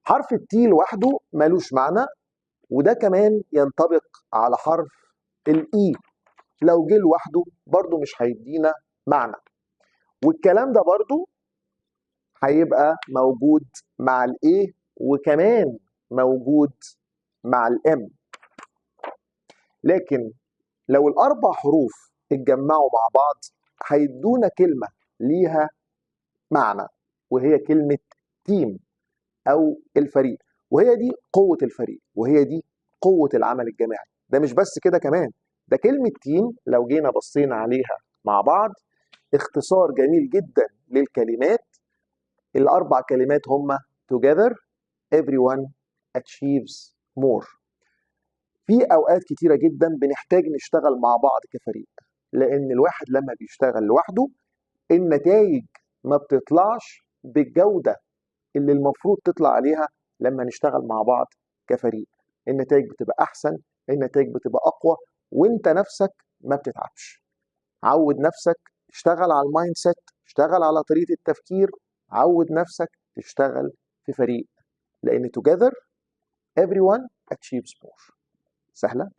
حرف ال T لوحده ملوش معنى، وده كمان ينطبق على حرف ال E، لو جه لوحده برضو مش هيدينا معنى. والكلام ده برضو هيبقى موجود مع ال A وكمان موجود مع ال M. لكن لو الاربع حروف اتجمعوا مع بعض هيدونا كلمة ليها معنى، وهي كلمة team او الفريق. وهي دي قوة الفريق، وهي دي قوة العمل الجماعي. ده مش بس كده، كمان ده كلمة team لو جينا بصينا عليها مع بعض اختصار جميل جدا للكلمات. الاربع كلمات هما together everyone achieves more. في اوقات كتيرة جدا بنحتاج نشتغل مع بعض كفريق، لان الواحد لما بيشتغل لوحده النتائج ما بتطلعش بالجودة اللي المفروض تطلع عليها. لما نشتغل مع بعض كفريق النتائج بتبقى احسن، النتائج بتبقى اقوى، وانت نفسك ما بتتعبش. عود نفسك اشتغل على ال mindset، اشتغل على طريقة التفكير، عود نفسك تشتغل في فريق، لان together everyone achieves more. سهلة.